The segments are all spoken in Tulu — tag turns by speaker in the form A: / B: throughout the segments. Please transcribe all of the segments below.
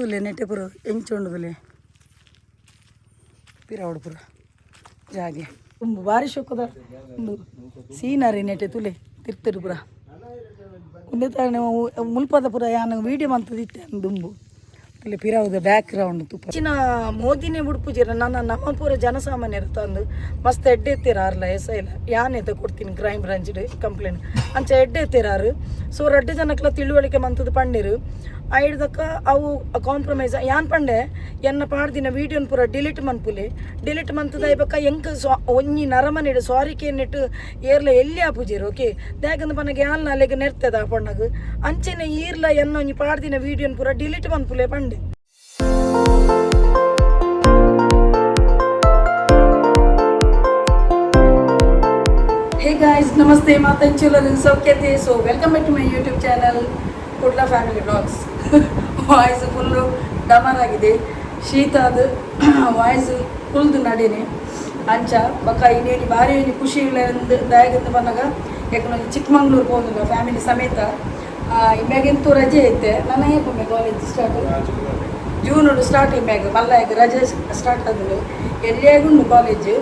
A: ತುಲೆ ನೆಟ್ಟೆ ಪೂರ ಎಂಚ ತುಲೆ ಪಿರಾವಡು ಪೂರ ಜಾಗೆ ತುಂಬ ಬಾರಿ ಶೋಕದ ಒಂದು ಸೀನರಿ ನೆಟ್ಟೆ ತುಲೆ ತಿರ್ತರು ಪೂರ. ಒಂದೇ ತಾನೆ ಮುಲ್ಪದ ಪೂರ ಯಾನ್ ವೀಡಿಯೋ ಮಂತದಿತ್ತೆ ದುಂಬು. ತುಲೆ ಪಿರಾವುದ ಬ್ಯಾಕ್ ಗ್ರೌಂಡ್ ತುಪ್ಪ. ಚಿನ್ನ ಮೋದಿನೇ ಬುಡ್ಪುಜಿರ ನನ್ನ ನಮ್ಮ ಪೂರ ಜನಸಾಮಾನ್ಯರು ತಂದು ಮಸ್ತ್ ಎಡ್ಡೆ ಎತ್ತೀರ ಆರ್ಲ ಎಸ್ ಇಲ್ಲ ಯಾನ್ ಎತ್ತ ಕೊಡ್ತೀನಿ ಕ್ರೈಮ್ ಬ್ರಾಂಚ್ ಕಂಪ್ಲೇಂಟ್ ಅಂಚ ಎಡ್ಡೆ ಎತ್ತೀರಾರು. ಸೊ ರಡ್ಡೆ ಜನಕ್ಲ ತಿಳುವಳಿಕೆ ಮಂತದ ಪಂಡಿರು ಐಡ್ದಕ್ಕ ಅವು ಕಾಂಪ್ರಮೈಸ್ ಯಾನ್ ಪಂಡೆ ಎನ್ನ ಪಾಡ್ದಿನ ವೀಡಿಯೋನ್ ಪೂರ ಡಿಲೀಟ್ ಮನ್ಪುಲೆ. ಡಿಲೀಟ್ ಮಂತದ ಐಬಕ್ಕ ಎಂಕ್ ಒಂಜಿ ನರಮನಿಡು ಸಾರಿ ಕೇನಿಟ್ಟು ಏರ್ಲ ಎಲ್ಲಿ ಆಪುಜೆರ್. ಓಕೆ, ದಾಗಂದ ಪನಗ ಯಾನ್ ಅಲೆಗ್ ನೆರ್ತದ ಪೊಣ್ಣಗ್ ಅಂಚೆನೆ ಈರ್ಲ ಎನ್ನ ಒಂಜಿ ಪಾಡ್ದಿನ ವೀಡಿಯೋನ್ ಪೂರ ಡಿಲೀಟ್ ಮನ್ಪುಲೆ ಪಂಡೆ. ಹೇ ಗಾಯ್ಸ್, ನಮಸ್ತೆ, ಮಾತಂಚುಲರು ಸೌಖ್ಯತೆ. So welcome back to my YouTube channel Kudla family blogs. Voice full ಡಮರ್ ಆಗಿದೆ, ಶೀತ ಅದು ವಾಯ್ಸ್ ಕುಲ್ದು ನಡೀನಿ. ಅಂಚ ಬೊಕ್ಕ ಇನ್ನೇನು ಭಾರಿ ಒಂಜಿ ಖುಷಿ ಇಲ್ಲ ದಾಯಗಂದು ಬಂದಾಗ ಯಾಕಂದ್ರೆ ಚಿಕ್ಕಮಂಗ್ಳೂರು ಹೋದಿಲ್ಲ ಫ್ಯಾಮಿಲಿ ಸಮೇತ. ಇಮ್ಯಾಗೆಂತೂ ರಜೆ ಐತೆ. ನನ್ನ ಏಪೊಮ್ಮೆ ಕಾಲೇಜ್ ಸ್ಟಾರ್ಟ್? ಜೂನ್ ಸ್ಟಾರ್ಟ್. ಇಮ್ಯಾಗ ಮಲ್ಲ ರಜೆ ಸ್ಟಾರ್ಟ್ ಆದಳು ಎಲ್ಲಿಯಾಗುಂಡು ಕಾಲೇಜ್.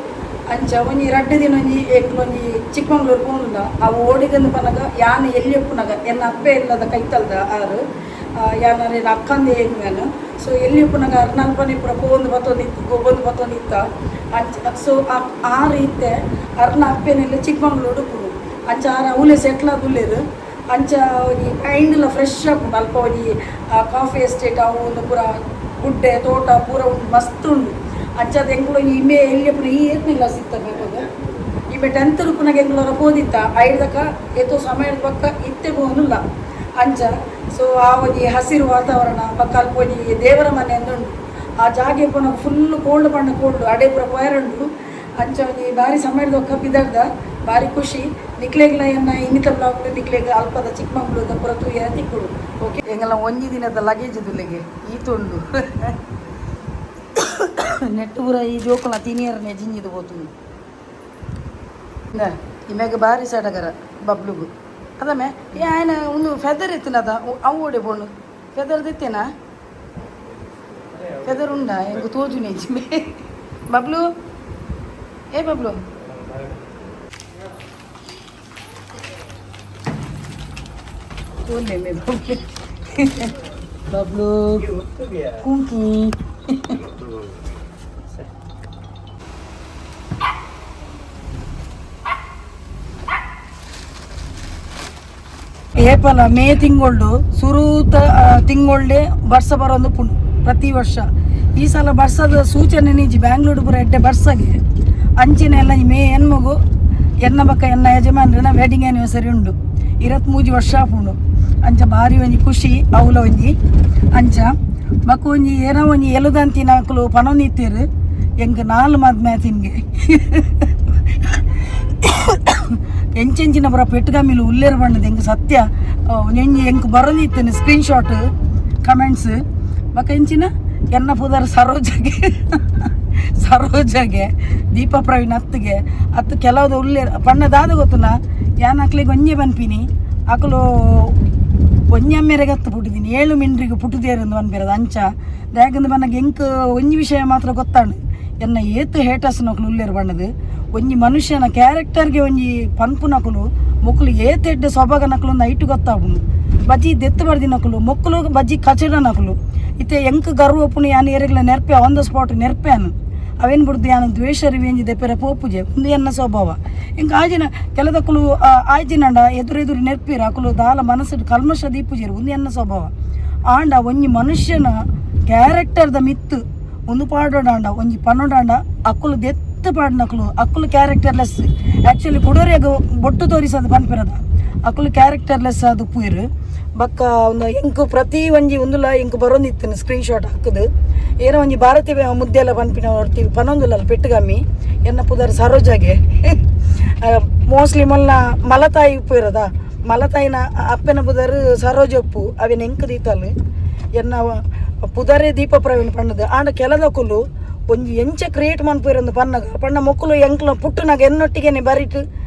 A: ಅಂಚ ಒಂಜಿ ರಡ್ಡು ದಿನ ಒಂಜಿ ಎಂಕ್ಲು ಒಂಜಿ ಚಿಕ್ಕಮಂಗ್ಳೂರು ಪೋನುಲ್ಲ. ಅವು ಓಡಿಗಂದು ಪನಗ ಯಾನ್ ಎಲ್ಲಿ ಉಪ್ಪುನಗ ಎನ್ನ ಅಪ್ಪೆ ಇಲ್ಲದ ಕೈತಲ್ದ ಆರು ಯಾನ್ ಅರೆನ ಅಕ್ಕಂದು ಏನು. ಸೊ ಎಲ್ಲಿ ಉಪ್ಪುನಗ ಅರ್ನಲ್ಪನೆ ಪೂರ ಪೋಂದು ಬತ್ತೊಂದಿತ್ತು, ಗೊಬ್ಬೊಂದು ಬತ್ತೊಂದಿತ್ತ. ಅಂಚ ಸೊ ಆ ರೀತೆ ಅರ್ನ ಅಪ್ಪೆನೆಲ್ಲ ಚಿಕ್ಕಮಂಗ್ಳೂರು ಉಪ್ಪುನು. ಅಂಚ ಆರ ಅವಲೇ ಸೆಟ್ಲ್ ಆದುಲ್ಲೆರ್. ಅಂಚ ಒಂಜಿ ಮೈಂಡ್ಲ ಫ್ರೆಶ್ ಆಪುಂಡು. ಅಲ್ಪ ಒಂಜಿ ಕಾಫಿ ಎಸ್ಟೇಟ್ ಅವು ಒಂದು ಪೂರ ಗುಡ್ಡೆ ತೋಟ ಪೂರ ಉಂಡು, ಮಸ್ತ್ ಉಂಡು. ಅಂಚಾದ ಎಂಕುಲು ಇಮೆ ಎಲ್ಲಿ ಈ ಏತ್ನಿಲ್ಲ ಸಿಕ್ತ ಬೇಕಾಗ ಇಮೆ ಟೆಂತ್ ರೂಪನಾಗ ಎಂಕುಲರ ಪೋದಿತ್ತ ಐಡ್ದಕ್ಕ ಏತೋ ಸಮಯದ ಪಕ್ಕ ಇತ್ತೆ ಪೋನುಲ್ಲ. ಅಂಚ ಸೊ ಆ ಒಂಜಿ ಹಸಿರು ವಾತಾವರಣ ಬೊಕ್ಕ ಅಲ್ಪ ಒಂಜಿ ದೇವರ ಮನೆ ಅಂದುಂಡು. ಆ ಜಾಗೆ ಪೋನ ಫುಲ್ ಕೋಲ್ಡ್ ಪಂಡ ಕೋಲ್ಡ್ ಅಡೆ ಪೂರ ಪೋಯರುಂಡು. ಅಂಚ ಒಂಜಿ ಬಾರಿ ಸಮಯದ ಒಕ್ಕ ಪಿದರ್ದ ಬಾರಿ ಖುಷಿ. ನಿಕ್ಲೆಗ್ಲ ಎನ್ನ ಇನ್ನಿತ ಬ್ಲಾಗ್ ನಿಕ್ಲೆಗ್ ಅಲ್ಪದ ಚಿಕ್ಕಮಂಗ್ಳೂರ್ದ ಪೂರ ತೂಯ ತಿಕ್ಕುಡು. ಓಕೆ, ಎಂಗಲ ಒಂಜಿ ದಿನದ ಲಗೇಜ್ ದುಲೆಗೆ ಈತುಂಡು. ನೆಟ್ಟು ಪೂರ ಈ ಜೋಕುಲ ತಿನಿಯರನೆ ಜಿಂಜಿದು ಪೋತುಂಡು. ಇಮ್ಯಾಗ ಬಾರಿ ಸಡಗರ ಬಬ್ಲುಗು ಅದಮ್ಮೆ. ಏ ಆಯ್ನ ಒಂದು ಫೆದರ್ ಇತ್ತಿನದ ಅವು ಓಡೆ ಪೋಂಡು. ಫೆದರ್ ದಿತ್ತೇನಾ? ಫೆದರ್ ಉಂಡಾ? ಎಂಕ್ ತೋಜುನೆ ಜಿಮೆ. ಬಬ್ಲು, ಏ ಬಬ್ಲು, ತೋಲೆ ಮೇ ಬಬ್ಲು. ಬಬ್ಲು ಕುಂಕಿ ಏಪಲ ಮೇ ತಿಂಗಳು ಸುರೂತ ತಿಂಗೊಳ್ಳೆ ಬರ್ಸ ಬರೋದು ಪುಣ್ ಪ್ರತಿ ವರ್ಷ. ಈ ಸಲ ಬರ್ಸದ ಸೂಚನೆ ನಿಜಿ ಬ್ಯಾಂಗ್ಳೂರು ಪೂರ ಎಡ್ಡೆ ಬರ್ಸಗೆ. ಅಂಚಿನ ಎಲ್ಲ ಮೇ ಎನ್ಮಗು ಎನ್ನ ಬಕ್ಕ ಎನ್ನ ಯಜಮಾನ್ರನ ವೆಡ್ಡಿಂಗ್ ಆ್ಯನಿವರ್ಸರಿ ಉಂಡು, 23 ವರ್ಷ ಆಪುಂಡು. ಅಂಚ ಭಾರಿ ಒಂಜಿ ಖುಷಿ ಅವಲ ಒಂಜಿ. ಅಂಚ ಬೊಕ್ಕ ಒಂಜಿ ಏನೋ ಒಂಜಿ ಎಲುದಂತಿನ ಅಕುಲು ಪನೊಂದಿತ್ತೆರ್ ಎಂಕ್ ನಾಲ್ ಮದ್ಮೆ ತಿನ್ಗೆ ಎಂಚೆಂಚಿನ ಪೂರ ಪೆಟ್ಟುಗಮ್ಮಿಲು ಉಲ್ಲೇರು ಬಣ್ಣದ ಎಂಕ್ ಸತ್ಯ ಒಂಜಿ ಎಂಕ್ ಬರೋದಿತ್ತೇನೆ ಸ್ಕ್ರೀನ್ ಶಾಟ್ ಕಮೆಂಟ್ಸ್. ಬೊಕ್ಕ ಎಂಚಿನ ಎನ್ನ ಪುದರ್ ಸರೋಜಗೆ, ಸರೋಜಗೆ ದೀಪ ಪ್ರವೀಣ್ ಅತ್ತಿಗೆ ಅತ್ತು ಕೆಲವ್ದು ಉಲ್ಲೇರು ಪಣ್ಣ ದಾದ ಗೊತ್ತುನ. ಯಾನ್ ಅಕ್ಲೆಗ್ ಒಂಜೆ ಪನ್ಪಿನಿ, ಅಕುಲು ಒಂಜಮ್ಮೆರೆಗೆ ಹತ್ತು ಪುಟ್ಟಿದ್ದೀನಿ ಏಳು ಮಿಂಡ್ರಿಗೆ ಪುಟ್ಟುದೇರಂದು ಪನ್ಪಿರೋದು. ಅಂಚ ದಾಯಕಂದು ಬನ್ನಗ ಎಂಕ್ ಒಂಜಿ ವಿಷಯ ಮಾತ್ರ ಗೊತ್ತಾಂಡು, ಎನ್ನ ಏತ್ ಹೇಟಸ್ ನಕುಲು ಉಲ್ಲೇರು ಬಣ್ಣದು ಒಂಜಿ ಮನುಷ್ಯನ ಕ್ಯಾರೆಕ್ಟರ್ಗೆ ಒಂಜಿ ಪನ್ಪುನಕುಲು ಮೊಕ್ಕಲು ಏತ್ ಎಡ್ಡೆ ಸೊಬಗ ನಕಲು ಐಟು ಗೊತ್ತಾಪುಂಡು. ಬಜ್ಜಿ ದೆತ್ತು ಬರ್ದಿನಕುಲು ಮೊಕ್ಕಲು ಬಜ್ಜಿ ಕಚಡ ನಕುಲು ಇತ್ತೆ ಎಂಕ್ ಗರ್ವ ಉಪ್ಪುನು. ಯಾನ್ ಏರೆಗ್ಲ ನೆರ್ಪೆ ಆನ್ the spot ನೆರ್ಪೆನು ಅವೇನು ಬುಡ್ದು ಯಾನ್ ದ್ವೇಷ ರಿವೆಂಜ್ ದೆಪ್ಪೆರೆ ಪೋಪುಜೆ. ಉಂದು ಎನ್ನ ಸ್ವಭಾವ. ಎಂಕ್ ಆಜಿನ ಕೆಲದಕ್ಕಲು ಆಯ್ಜಿನಂಡ ಎದುರು ಎದುರು ನೆರ್ಪಿರ ಅಕುಲು ದಾಲ ಮನಸ್ಸು ಕಲ್ಮಶ ದೀಪುಜೆರು. ಉಂದು ಎನ್ನ ಸ್ವಭಾವ. ಆಂಡ ಒಂಜಿ ಮನುಷ್ಯನ ಕ್ಯಾರೆಕ್ಟರ್ದ ಮಿತ್ತು ಒಂದು ಪಾಡೋಡಾಂಡ ಒಂಜಿ ಪನ್ನೊಡಾಂಡ ಅಕ್ಕುಲು ದೆತ್ತು ಪಾಡ್ನಕುಲು ಅಕ್ಕುಲು ಕ್ಯಾರೆಕ್ಟರ್ಲೆಸ್. ಆ್ಯಕ್ಚುಲಿ ಕುಡೋರಿಯಾಗ ಬೊಟ್ಟು ತೋರಿಸೋದು ಪನ್ಪಿರದ ಅಕ್ಕುಲು ಕ್ಯಾರೆಕ್ಟರ್ಲೆಸ್ ಅದು ಪೂಯಿರು. ಬೊಕ್ಕ ಒಂದು ಎಂಕ್ ಪ್ರತಿ ಒಂಜಿ ಉಂದುಲ ಎಂಕ್ ಬರೋಂದಿತ್ತು ಸ್ಕ್ರೀನ್ ಶಾಟ್ ಹಾಕುದು. ಏನೋ ಒಂಜಿ ಭಾರತೀಯ ಮುದ್ದೆಲ್ಲ ಪನ್ಪಿನ ಹೊರ್ತೀವಿ ಪನೊಂದುಲ್ಲ ಪೆಟ್ಟುಗಮ್ಮಿ ಎನ್ನ ಪುದರ್ ಸರೋಜಾಗೆ. ಮೋಸ್ಟ್ಲಿ ಮೊಲ್ಲ ಮಲತಾಯಿ ಉಪ್ಪು ಇರೋದ ಮಲತಾಯಿನ ಅಪ್ಪನ ಪುದರ್ ಸರೋಜ ಉಪ್ಪು ಅವೇನು ಎಂಕ್ ದೀತಲ್ ಎನ್ನ ಪುದರೇ ದೀಪ ಪ್ರವೀಣ್ ಪಣ್ಣದು. ಆಂಡ ಕೆಲದಕುಲು ಒಂಜಿ ಎಂಚ ಕ್ರಿಯೇಟ್ ಮನ್ಪುರಂದು ಪನ್ನಗ ಪಣ್ಣ ಮೊಕ್ಕಲು ಎಂಕ್ಲ ಪುಟ್ಟುನಾಗ ಎನ್ನೊಟ್ಟಿಗೆನೆ ಬರಿಟ್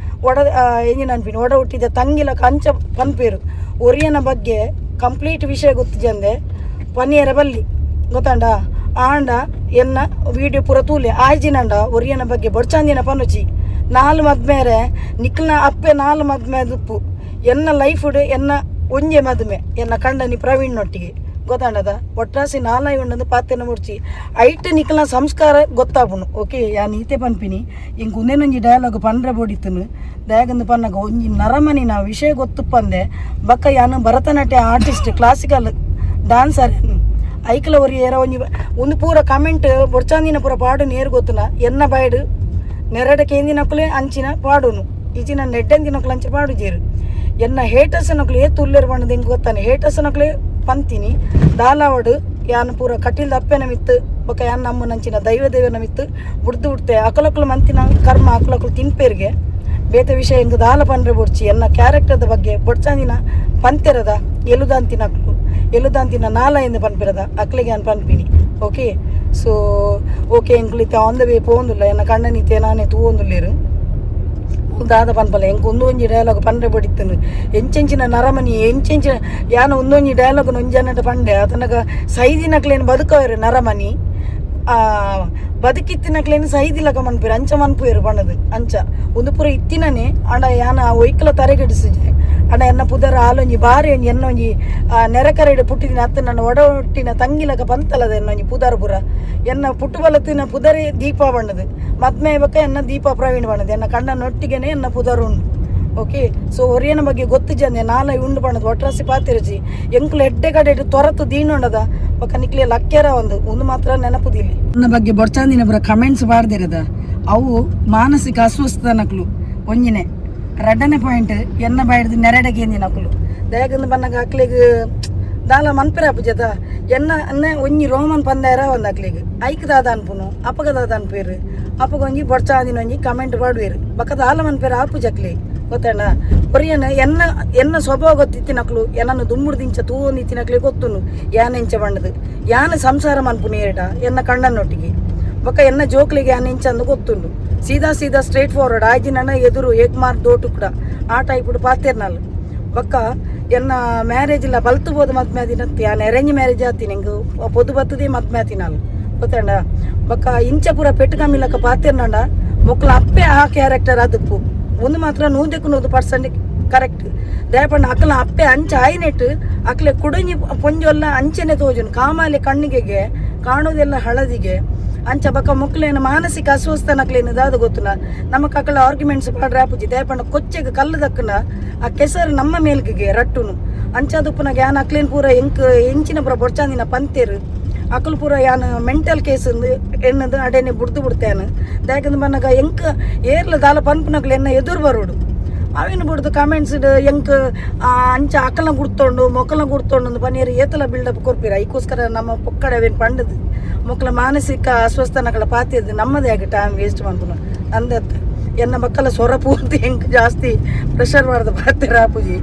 A: ಒಡ ಎಂಜಿನ ಅನ್ಪಿನಿ ಒಡ ಹುಟ್ಟಿದ ತಂಗಿಲ ಕಂಚ ಪನ್ಪೇರು. ಒರಿಯನ ಬಗ್ಗೆ ಕಂಪ್ಲೀಟ್ ವಿಷಯ ಗೊತ್ತಿಜಂದೆ ಪನಿಯರ ಬಲ್ಲಿ. ಗೊತ್ತಾಂಡ ಆಂಡ ಎನ್ನ ವೀಡಿಯೋ ಪೂರ ತೂಲೆ ಆಯ್ಜಿನಂಡ ಒರಿಯನ ಬಗ್ಗೆ ಬೊಡ್ಚಾಂದಿನ ಪನುಚಿ ನಾಲ್ ಮದ್ಮೇರೆ ನಿಕ್ಲ್ನ ಅಪ್ಪೆ ನಾಲ್ ಮದ್ಮೆ ದುಪ್ಪು ಎನ್ನ ಲೈಫುಡು ಎನ್ನ ಒಂಜೆ ಮದುಮೆ ಎನ್ನ ಕಂಡನಿ ಪ್ರವೀಣ್ ನೊಟ್ಟಿಗೆ ಗೊತ್ತಾಂಡದ ಒಟ್ರಾಸಿ ನಾಲಾಯಿ ಉಂಡಂದು ಪಾತೆನ ಮುಡ್ಚಿ ಐಟ್ ನಿಕ್ಲ್ನ ಸಂಸ್ಕಾರ ಗೊತ್ತಾಪುಂಡು. ಓಕೆ, ಯಾನ್ ಈತೆ ಪನ್ಪಿನಿ ಇಂಕ್ ಉಂದೇನೊಂಜಿ ಡೈಲಾಗ್ ಪಂಡ್ರೆ ಬೋಡಿತ್ತನು ದಯಾಗಂದು ಪನ್ನಗ ಒಂಜಿ ನರಮನಿ ನಾ ವಿಷಯ ಗೊತ್ತುಪ್ಪಂದೆ ಬಕ್ಕ ಯಾನು ಭರತನಾಟ್ಯ ಆರ್ಟಿಸ್ಟ್ ಕ್ಲಾಸಿಕಲ್ ಡಾನ್ಸರ್ ಐಕ್ಲ ಒರಿ ಏರ ಒಂಜಿ ಒಂದು ಪೂರ ಕಮೆಂಟ್ ಬೊಡ್ಚಾಂದಿನ ಪೂರ ಪಾಡು ನೇರು ಗೊತ್ತುನ ಎನ್ನ ಬೈಡ್ ನೆರಡ ಕೇಂದಿನಕುಲೆ ಅಂಚಿನ ಪಾಡುನು ಇಚಿನ ನೆಡ್ಡಂದಿನಕುಲು ಅಂಚ ಪಾಡು ಜೇರು ಎನ್ನ ಹೇಟರ್ಸ್ ನಕುಲು ಏತ್ ಉಲ್ಲೆರ್ ಪಂಡದು ಎಂಕ್ ಗೊತ್ತಾನೆ ಹೇಟರ್ಸ್ ನಕುಲೆ ಪಂತಿನಿ ದಾಲಾವಡು ಯಾನ್ ಪೂರ ಕಟೀಲ್ ಅಪ್ಪೆನ ಮಿತ್ತು ಬೊಕ ಯಾನ್ ನಮ್ಮನಂಚಿನ ದೈವ ದೇವನ ಮಿತ್ತು ಬುಡ್ದು ಬಿಡ್ತೆ ಅಕಲಕುಲು ಮಂತಿನ ಕರ್ಮ ಅಕಲಕುಲು ತಿನ್ಪೇರಿಗೆ ಬೇತೆ ವಿಷಯ ಎಂಕ್ ದಾಲ ಪನ್ರೆ ಬೊಡ್ಚಿ ಎನ್ನ ಕ್ಯಾರೆಕ್ಟರ್ದ ಬಗ್ಗೆ ಬೊಡ್ಚಾಂದಿನ ಪಂತೆರದ ಎಲುದಾಂತಿನಕುಲು ಎಲುದಾಂತಿನ ನಾಲ ಎಂದು ಪನ್ಪಿರದ ಅಕ್ಲೆಗೆ ಯಾನ್ ಪನ್ಪಿನಿ. ಓಕೆ, ಸೊ ಓಕೆ, ಎಂಕ್ಲು ಇತ್ತೆ ಆನ್ the way ಪೋವೊಂದುಲ್ಲ ಎನ್ನ ಕಣ್ಣನಿತ್ತೆ ನಾನೇ ತೂವೊಂದುಲ್ಲೆರ್ ದಾದ ಪನ್ಪಲ್ಲ ಎಂಕ್ ಒಂದೊಂಜಿ ಡೈಲಾಗ್ ಪಂಡ್ರೆ ಬಡಿತ್ತನು ಎಂಚೆಂಚಿನ ನರಮನಿ ಎಂಚೆಂಚಿನ ಯಾನ ಒಂದೊಂಜಿ ಡೈಲಾಗ್ ಒಂಜನ್ನಟ ಪಂಡೆ ಆತನಗ ಸೈದಿನಕ್ಲೇನು ಬದುಕವೇರು ನರಮನಿ ಬದುಕಿತ್ತಿನಕ್ಲೇನು ಸೈದಿಲಕ ಮನ್ಪೇರು ಅಂಚ ಮನ್ಪುವೆರು ಪಂಡದು ಅಂಚ ಒಂದು ಪೂರ ಇತ್ತಿನನೆ ಅಂಡ ಯಾನ ಒಯ್ಕಲ ತರೆಗೆಡಿಸುಜೆ ಅಂಡ ಎನ್ನ ಪುದರ ಆಲೊಂಜಿ ಬಾರಿ ಒಂಜಿ ಎನ್ನ ಒಂಜಿ ನೆರೆಕರೆಡ್ ಪುಟ್ಟಿದಿನ ಅತ್ತ ನನ್ನ ಒಡ ಹುಟ್ಟಿನ ತಂಗಿಲಕ ಪಂತಲದ ಎನ್ನ ಒಂಜಿ ಪುದರ್ ಪುರ ಎನ್ನ ಪುಟ್ಟು ಬಲತ್ತಿನ ಪುದರೇ ದೀಪ ಬಣ್ಣದು ಮದ್ಮೆ ಬಕ್ಕ ಎನ್ನ ದೀಪ ಪ್ರವೀಣ್ ಬಣ್ಣದು ಎನ್ನ ಕಣ್ಣನೊಟ್ಟಿಗೆನೆ ಎನ್ನ ಪುದರ್ ಉಂಡು. ಓಕೆ, ಸೊ ಒರಿಯನ ಬಗ್ಗೆ ಗೊತ್ತು ಜಂದೆ ನಾಲೈ ಉಂಡು ಬಣ್ಣದ ಒಟ್ರಾಸಿ ಪಾತಿರಚಿ ಎಂಕ್ಲು ಎಡ್ಡೆ ಕಡೆ ತೊರತು ದೀನೊಂಡದ ಬೊಕ್ಕ ನಿಕ್ಲೆ ಲಕ್ಕೆರ ಒಂದು ಒಂದು ಮಾತ್ರ ನೆನಪುದಿಲ್ಲಿ ನನ್ನ ಬಗ್ಗೆ ಬೊಡ್ಚಾಂದಿನ ಪುರ ಕಮೆಂಟ್ಸ್ ಬಾರ್ದಿರದ ಅವು ಮಾನಸಿಕ ಅಸ್ವಸ್ಥನಕ್ಲು ಒಂಜಿನೆ ರಡ್ಡನೆ ಪಾಯಿಂಟ್ ಎನ್ನ ಬಾಯ್ದು ನೆರಡಗೆ ನಕುಲು ದಯಗಂದು ಬನ್ನಗ ಅಕ್ಲೆಗ್ ದಾಲ ಮನ್ಪೆರ ಪೂಜದ ಎನ್ನ ಅನ್ನ ಒಂಜಿ ರೋಮನ್ ಪಂದಾರ ಒಂದು ಅಕ್ಲೆಗ್ ಐಕ್ ದಾದ ಅನ್ಪುನು ಅಪ್ಪಗ ದಾದ ಅನ್ಪೇರು ಅಪ್ಪಗ ಒಂಜಿ ಬೊಡ್ಚಾಂದಿನ ಒಂಜಿ ಕಮೆಂಟ್ ಪಾಡುವೇರು ಬೊಕ್ಕ ದಾಲ ಮನ್ಪೇರು ಆಪುಜಕ್ಲೆ ಗೊತ್ತಣ್ಣ ಒರಿಯನ ಎನ್ನ ಎನ್ನ ಸ್ವಭಾವ ಗೊತ್ತಿತ್ತಿನಕ್ಲು ಎನ್ನನ್ನು ದುಮ್ಮುಡ್ದಿಂಚ ತೂವೊಂದಿತ್ತಿನಕ್ಲೆ ಗೊತ್ತುನು ಯಾನ್ ಎಂಚ ಬಣ್ಣದು ಯಾನ ಸಂಸಾರ ಮನ್ಪುನು ಏರಡ ಎನ್ನ ಕಣ್ಣನೊಟ್ಟಿಗೆ ಬೊಕ್ಕ ಎನ್ನ ಜೋಕ್ಲಿಗೆ ಯಾನ್ ಎಂಚ ಅಂದು ಗೊತ್ತುಂಡು ಸೀದಾ ಸೀದಾ ಸ್ಟ್ರೇಟ್ ಫಾರ್ವರ್ಡ್ ಆಯ್ಜಿ ನನ್ನ ಎದುರು ಏಕ್ ಮಾರ್ ದೋಟು ಕೂಡ ಆ ಟೈಪ್ ಪಾತೇರ್ನಾಲ್ ಬೊಕ್ಕ ಎನ್ನ ಮ್ಯಾರೇಜ್ ಇಲ್ಲ ಬಲ್ತು ಬೋದು ಮದ್ಮೆ ಆದಿನತ್ತಿ ಯಾನ್ ಅರೇಂಜ್ ಮ್ಯಾರೇಜ್ ಆತೀನಿ ಎಂಗ್ ಪೊದು ಬತ್ತದೇ ಮದ್ಮೆ ಆತಿನಾಲ್ ಗೊತ್ತಂಡ ಬೊಕ್ಕ ಇಂಚ ಪೂರ ಪೆಟ್ಟು ಕಮ್ಮಿಲಕ್ಕ ಪಾತೇರ್ನಂಡ ಮೊಕ್ಲ ಅಪ್ಪೆ ಆ ಕ್ಯಾರೆಕ್ಟರ್ ಅದಪ್ಪು ಒಂದು ಮಾತ್ರ 100% ಕರೆಕ್ಟ್ ದಯಪಂಡ ಅಕ್ಲ ಅಪ್ಪೆ ಅಂಚ ಆಯ್ನೆಟ್ ಅಕ್ಲೆ ಕುಡಂಜಿ ಪೊಂಜೊಲ್ಲ ಅಂಚನೆ ತೋಜುನು ಕಾಮಾಲೆ ಕಣ್ಣಿಗೆಗೆ ಕಾಣೋದೆಲ್ಲ ಹಳದಿಗೆ ಅಂಚ ಬೊಕ್ಕ ಮೊಕ್ಲೇನ ಮಾನಸಿಕ ಅಸ್ವಸ್ಥನಕ್ಲೇನು ದಾದ ಗೊತ್ತುನ ನಮ್ಮ ಅಕ್ಕಳ ಆರ್ಗ್ಯುಮೆಂಟ್ಸ್ ಪಾಡ್ರೆ ಆಪುಜಿ ದಯಪಂಡ ಕೊಚ್ಚೆಗ್ ಕಲ್ಲು ದಕ್ಕನ ಆ ಕೆಸರು ನಮ್ಮ ಮೇಲ್ಗೆ ರಟ್ಟುನು ಅಂಚಾದುಪ್ಪುನ ಯಾನ್ ಅಕ್ಲೇನ್ ಪೂರ ಎಂಕ್ ಎಂಚಿನ ಪೂರ ಬೊಡ್ಚಾಂದಿನ ಪಂತೇರು ಅಕಲ್ ಪೂರ ಯಾನ್ ಮೆಂಟಲ್ ಕೇಸ್ ಎಣ್ಣದು ಅಡೇನೆ ಬುಡ್ದು ಬಿಡ್ತೇನೆ ದಾಯಕಂದ್ ಬನ್ನಗ ಎಂಕ್ ಏರ್ಲ ದಾಲ ಪನ್ಪುನಕ್ಲು ಎನ್ನ ಎದುರು ಬರೋಡು ಅವೇನು ಬುಡ್ದು ಕಮೆಂಟ್ಸ್ ಎಂಕ್ ಅಂಚ ಅಕಲ್ನ ಗುಡ್ತೊಂಡು ಮೊಕ್ಕಲ್ನ ಗುಡ್ತೊಂಡು ಪನೀರ್ ಏತಲ ಬಿಲ್ಡಪ್ ಕೊರ್ಪಿರ ಐಕೋಸ್ಕರ ನಮ್ಮ ಪೊಕ್ಕಡೆ ಅವೇನು ಪಂಡದು ಮೊಕ್ಕಲ ಮಾನಸಿಕ ಅಸ್ವಸ್ಥನಗಳ ಪಾತಿದ್ದು ನಮ್ಮದೇ ಆಗಿ ಟೈಮ್ ವೇಸ್ಟ್ ಮನ್ಪುನು ಅಂದತ್ತ ಎನ್ನ ಮಕ್ಕಳ ಸೊರ ಪೂರ್ತಿ ಎಂಕ್ ಜಾಸ್ತಿ ಪ್ರೆಷರ್ ಮಾಡ್ದ ಪಾತೆರ ಆಪುಜಿ.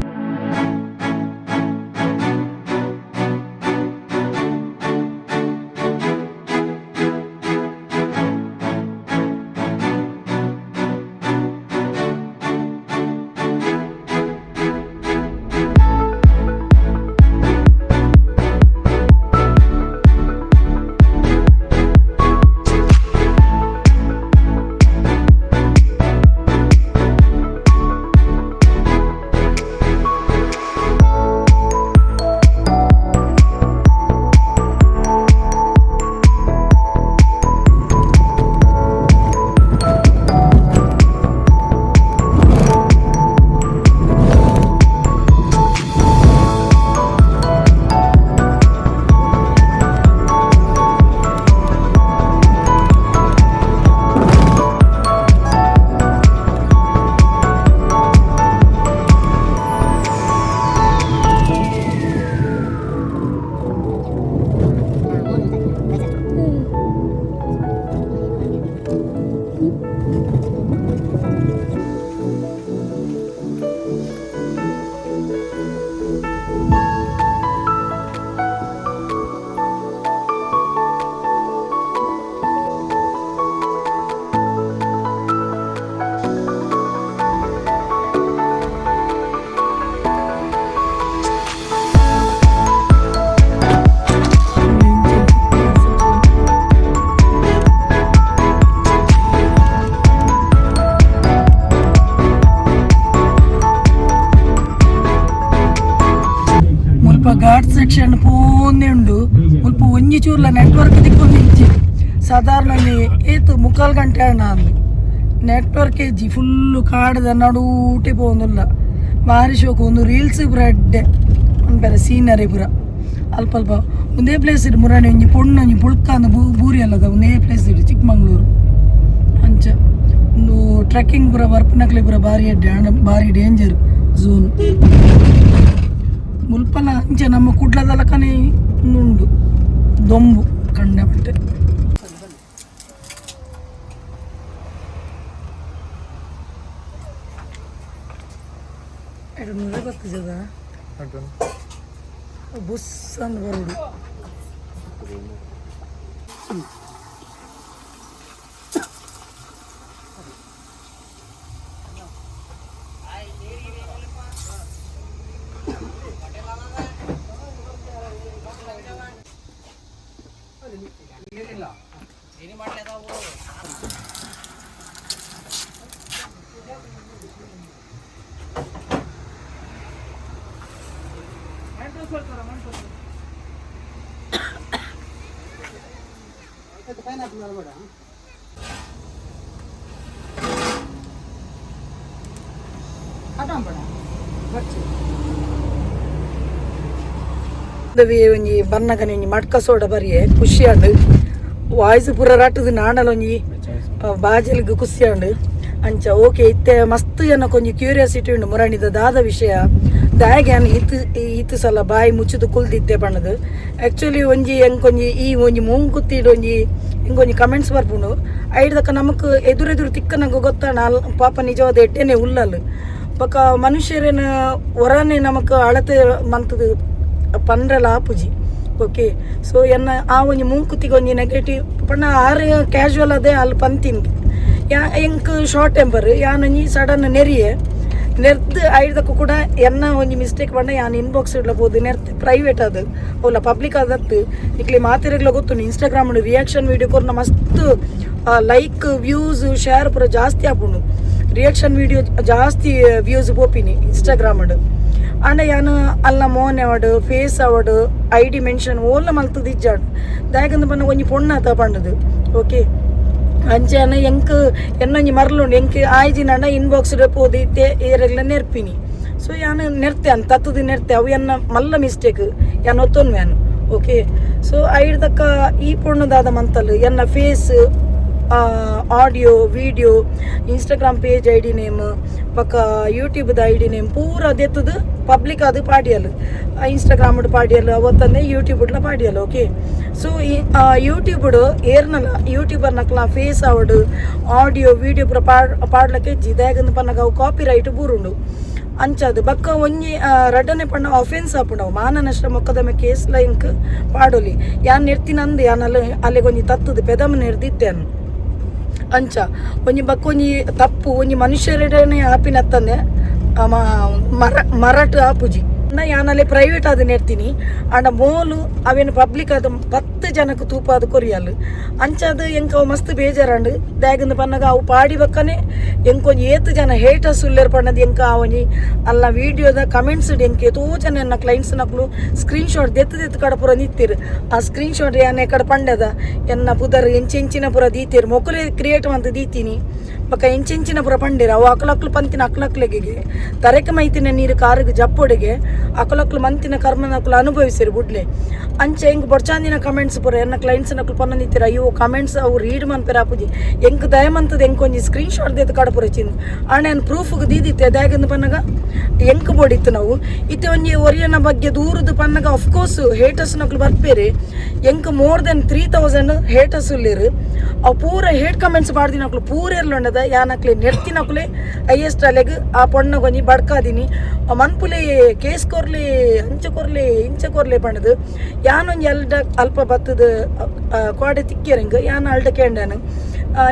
A: Ghat section ಪೋಂದೆ ಉಂಡು. ಮುಲ್ಪ ಒಂಜಿ ಚೂರ್ಲ ನೆಟ್ವರ್ಕ್ ತಿಕ್ಕೊಂದು. ಸಾಧಾರಣ ಏತ್ ಮುಕ್ಕಾಲು ಗಂಟೆ ಅಣ್ಣ ಅಂದು ನೆಟ್ವರ್ಕ್ ಇಜ್ಜಿ. ಫುಲ್ಲು ಕಾಡದ ನಡೂಟೆ ಪೋಂದುಲ್ಲ. ಬಾರಿ ಶೋಕು. ಒಂದು ರೀಲ್ಸ್ ಪೂರ ಎಡ್ಡೆ ಪನ್ಪೆರೆ. ಸೀನರಿ ಪೂರ ಅಲ್ಪ ಅಲ್ಪ. ಒಂದೇ ಪ್ಲೇಸ್ ಇಡು ಮುರಾಣಿ ಒಂಜಿ ಪೊಣ್ಣು ಒಂಜಿ ಪುಳ್ಕಾಂದು ಬೂರಿ ಅಲ್ಲದ ಒಂದೇ ಪ್ಲೇಸ್ ಇಡು ಚಿಕ್ಕಮಂಗ್ಳೂರು. ಅಂಚ ಒಂದು ಟ್ರೆಕ್ಕಿಂಗ್ ಪೂರ ಬರ್ಪನಕ್ಲೆ ಪೂರ ಬಾರಿ ಎಡ್ಡೆ. ಆಂಡ ಬಾರಿ ಡೇಂಜರ್ ಝೋನ್ ಮುಲ್ಪಲ. ಅಂಚ ನಮ್ಮ ಕುಡ್ಲದಲಕನೆ ಉಂಡು ದೊಂಬು ಕಂಡಪಟ್ಟೆ. ಎಡು ನೂರ ಬರ್ತದ ಬುಸ್ ಅಂದ್ ಬರೋಡು. ಒಂಜಿ ಬನ್ನಗನೆ ಒಂಜಿ ಮಡ್ಕ ಸೋಡ ಬರಿಯೆ. ಖುಷಿ ಆಂಡ್. ವಾಯ್ಸ್ ಪೂರ ರಟ್ಟದು ನಾಂಡಲ ಒಂಜಿ ಬಾಜೆಲ್ಗ್ ಖುಷಿ ಆಂಡ್. ಅಂಚ ಓಕೆ. ಇತ್ತೆ ಮಸ್ತ್ ಜನಕ್ಕೆ ಒಂಜಿ ಕ್ಯೂರಿಯಾಸಿಟಿ ಉಂಡು, ಮುರಣಿದ ದಾದ ವಿಷಯ, ದಾಯೆ ಇತ್ತು ಇತ್ತು ಸಲ ಬಾಯಿ ಮುಚ್ಚುದು ಕುಲ್ದಿತ್ತೆ ಪಂಡದು. ಆ್ಯಕ್ಚುಲಿ ಒಂಜಿ ಎಂಕೊಂಜಿ ಈ ಒಂಜಿ ಮೂಂಕುತ್ತಿಡ್ ಒಂಜಿ ಇಂಕೊಂಜಿ ಕಮೆಂಟ್ಸ್ ಬರ್ಪುಂಡು. ಐಡ್ದಕ್ಕ ನಮಕ್ ಎದುರೆದುರು ತಿಕ್ಕನಗ ಗೊತ್ತಾಣ ಅಲ್ ಪಾಪ ನಿಜವಾದ ಎಡ್ಡೆನೆ ಉಲ್ಲಲ್. ಬೊಕ ಮನುಷ್ಯರೇನ ಹೊರನೆ ನಮಕ್ ಅಳತೆ ಮಂತದು ಪಂಡ್ರೆಲ ಆಪುಜಿ. ಓಕೆ, ಸೊ ಎನ್ನ ಆ ಒಂಜಿ ಮೂಂಕುತ್ತಿಗೆ ಒಂಜಿ ನೆಗೆಟಿವ್ ಪಂಡ ಆರು ಕ್ಯಾಶುವಲ್ ಅದೇ ಅಲ್ಲಿ ಪಂತಿನ್. ಯಾ ಎಂಕ್ ಶಾರ್ಟ್ ಟೆಂಪರ್, ಯಾನೊಂಜಿ ಸಡನ್ ನೆರಿಯೆ ನೆರ್ದು ಐಡ್ದಕ್ಕೂ ಕೂಡ ಎನ್ನ ಒಂಜಿ ಮಿಸ್ಟೇಕ್ ಪಂಡ ಯಾನ್ ಇನ್ಬಾಕ್ಸ್ ಇಡ್ಲ ಪೋದು ನೆರ್ತೆ. ಪ್ರೈವೇಟ್ ಅದು, ಅವಲ ಪಬ್ಲಿಕ್ ಆದತ್ತು. ನಿಕ್ಲೆ ಮಾತೆರೆಗ್ಲ ಗೊತ್ತು, Instagram reaction video ಕೊರ್ನ ಮಸ್ತ್ like, views, share ಪೂರ ಜಾಸ್ತಿ ಆಪುಂಡು. ರಿಯಾಕ್ಷನ್ ವೀಡಿಯೋ ಜಾಸ್ತಿ ವ್ಯೂಸ್ ಪೋಪಿನಿ ಇನ್ಸ್ಟಾಗ್ರಾಮ್. ಆಂಡ ಯಾನ್ ಅಲ್ಲ ಮೋನೆ ಅವಡು, ಫೇಸ್ ಅವಡು, ಐಡಿ ಮೆನ್ಷನ್ ಓಲ್ಲ ಮಲ್ತದ ಇಜ್ಜಾಡ್. ದಾಯೆಗಂದ್ ಪಂಡ ಒಂಜಿ ಪೊಣ್ಣಾತ ಪಂಡದು. ಓಕೆ, ಅಂಚೆನ ಎಂಕ್ ಎನ್ನೊಂಜಿ ಮರ್ಲುಂಡು. ಎಂಕ್ ಆಯ್ಜಿನಂಡ ಇನ್ಬಾಕ್ಸ್ ಪೋದು ಇತ್ತೆ ಏರೆಗ್ಲ ನೆರ್ಪಿನಿ. ಸೊ ಯಾನ್ ನೆರ್ತೆ ಅನ್ ತತ್ತದು ನೆರ್ತೆ. ಅವು ಎನ್ನ ಮಲ್ಲ ಮಿಸ್ಟೇಕ್, ಯಾನ್ ಒತ್ತೊನ್ವೆ. ಓಕೆ, ಸೊ ಐಡ್ದಕ್ಕ ಈ ಪೊಣ್ಣು ದಾದ ಮಂತಲ್, ಎನ್ನ face, audio, video, Instagram page ID name, ಬೊಕ್ಕ ಯೂಟ್ಯೂಬ್ದ ಐಡಿ ನೇಮ್ ಪೂರ ದೆತ್ತದು ಪಬ್ಲಿಕ್ ಅದು ಪಾಡಿಯಲ್. ಇನ್ಸ್ಟಾಗ್ರಾಮ್ ಪಾಡಿಯಲ್, ಅವತ್ತಂದೆ ಯೂಟ್ಯೂಬ್ಡ್ಲ ಪಾಡಿಯಲ್. ಓಕೆ, ಸೊ ಈ ಯೂಟ್ಯೂಬ್ ಏರ್ನಲ ಯೂಟ್ಯೂಬರ್ ನಕ್ಲ ಫೇಸ್ ಅವಡು, ಆಡಿಯೋ, ವೀಡಿಯೋ ಪೂರ ಪಾಡ್ಲಕ್ಕೆ ಇಜ್ಜಿ. ದಾಯೆಗಂದ್ ಪನ್ನಗ ಅವು ಕಾಪಿ ರೈಟ್ ಬೂರುಂಡು. ಅಂಚಾದ್ ಬೊಕ್ಕ ಒಂಜಿ ರಡ್ಡನೆ ಪಂಡ ಅಫೆನ್ಸ್ ಆಪುಂಡು ಅವು. ಮಾನ ನಷ್ಟ ಮೊಕದ್ದಮೆ ಕೇಸ್ಲ ಇಂಕ್ ಪಾಡೊಲಿ. ಯಾನ್ ನೆರ್ತಿನಂದು ಯಾನ್ ಅಲ್ಲ ಅಲ್ಲೆಗ್ ಒಂಜಿ ತತ್ತುದು ಪೆದಮ ನೆರ್ದಿತ್ತೇನು. ಅಂಚ ಒಂಜಿ ಬೊಕ್ಕ ಒಂಜಿ ತಪ್ಪು ಒಂಜಿ ಮನುಷ್ಯರೆಡನೆ ಆಪಿನತ್ತಂದೆ ಮರ ಮರಟ್ ಆಪುಜಿ. ಯಾನ್ ಅಲ್ಲೇ ಪ್ರೈವೇಟ್ ಆದ್ ನೆರ್ತೀನಿ. ಆಂಡ ಮೋಲು ಅವೇನು ಪಬ್ಲಿಕ್ ಆದ್ 10 ಜನಕ್ಕೆ ತೂಪಾದ್ ಕೊರಿಯಲ್. ಅಂಚಾದ್ ಎಂಕ್ ಅವು ಮಸ್ತ್ ಬೇಜಾರಾಂಡ್. ದಾಯೆಗಂದ್ ಪನ್ನಗ ಅವು ಪಾಡಿ ಬಕ್ಕನೆ ಎಂಕೊಂಜಿ ಏತ್ ಜನ ಹೇಟರ್ಸ್ ಉಲ್ಲೆರ್ ಪಂಡದ್ ಎಂಕ್ ಆ ಒಂಜಿ ಅಲ್ಲ ವೀಡಿಯೋದ ಕಮೆಂಟ್ಸ್ ಎಂಕ್ ಏತೋ ಜನ ಎನ್ನ ಕ್ಲೈಂಟ್ಸ್ ನಕುಲು ಸ್ಕ್ರೀನ್ ಶಾಟ್ ದೆತ್ತ್ ದೆತ್ತ್ ಕಡ ಪೂರ ನಿತ್ತೆರ್. ಆ ಸ್ಕ್ರೀನ್ ಶಾಟ್ ಯಾನ್ ಎಕಡೆ ಪಂಡದ ಎನ್ನ ಪುದರ್ ಎಂಚೆಂಚಿನ ಪೂರ ದೀತೆರ್, ಮೊಕುಲೆ ಕ್ರಿಯೇಟ್ ಮಂತ್ ದೀತೀನಿ. ಬೊಕ ಎಂಚೆಂಚಿನ ಪೂರ ಪಂಡೇರ್. ಅವು ಅಕಲಕ್ಲು ಪಂತಿನ ಅಕ್ಲಕ್ಲೆಗೆ ತರೆಕ್ ಮೈತಿನ ನೀರು ಕಾರಿಗೆ ಜಪ್ಪೊಡಿಗೆ. ಅಕಲಕ್ಲು ಮಂತಿನ ಕರ್ಮನಕುಲು ಅನುಭವಿಸಿರು ಬುಡ್ಲೆ. ಅಂಚ ಎಂಕ್ ಬೊಡ್ಚಾಂದಿನ ಕಮೆಂಟ್ಸ್ ಪೂರ ಎನ್ನ ಕ್ಲೈಂಟ್ಸ್ ನಕುಲು ಪನ್ನೊಂದಿತ್ತೆರ್. ಅಯ್ಯೋ, ಕಮೆಂಟ್ಸ್ ಅವು ರೀಡ್ ಮನ್ಪೆರೆ ಆಪುಜಿ. ಎಂಕ್ ದಯಮಂತದ ಎಂಕ್ ಒಂಜಿ ಸ್ಕ್ರೀನ್ ಶಾಟ್ ದೆತ್ತ್ ಕಡಪುರ ಚಿಂದ್. ಆಂಡ ಯಾನ್ ಪ್ರೂಫ್ಗ್ ದೀದಿತ್ತೆ. ದಾಯೆಗಂದ್ ಪನ್ನಗ ಎಂಕ್ ಬೋಡಿತ್ತು ನಾವು ಇತ್ತೆ ಒಂಜಿ ಒರಿಯನ ಬಗ್ಗೆ ದೂರದು ಪನ್ನಗ of course haters ನಕುಲು ಬರ್ಪೇರು. ಎಂಕ್ more than 3000 haters ಉಲ್ಲೆರ್. ಅವು ಪೂರ ಹೇಟ್ ಕಮೆಂಟ್ಸ್ ಪಾಡ್ದಿನಕುಲು ಪೂರ ಉಂಡದ. ಯಾನಕ್ಲೆ ನೆರ್ತಿನಕುಲೆ ಹೈಯೆಸ್ಟ್. ಅಲೆಗ್ ಆ ಪೊಣ್ಣಗ್ ಒಂಜಿ ಬಡ್ಕಾದಿನಿ ಮನ್ಪುಲೆ, ಕೇಸ್ ಕೊರ್ಲಿ, ಅಂಚ ಕೊರ್ಲಿ, ಇಂಚ ಕೊರ್ಲಿ ಪಂಡದು. ಯಾನೊಂಜಿ ಅಲ್ಡ ಅಲ್ಪ ಬತ್ತದ ಕೋಡೆ ತಿಕ್ಕಿಯರಂಗ್ ಯಾನ್ ಅಲ್ಡ ಕೇಂಡಾನು,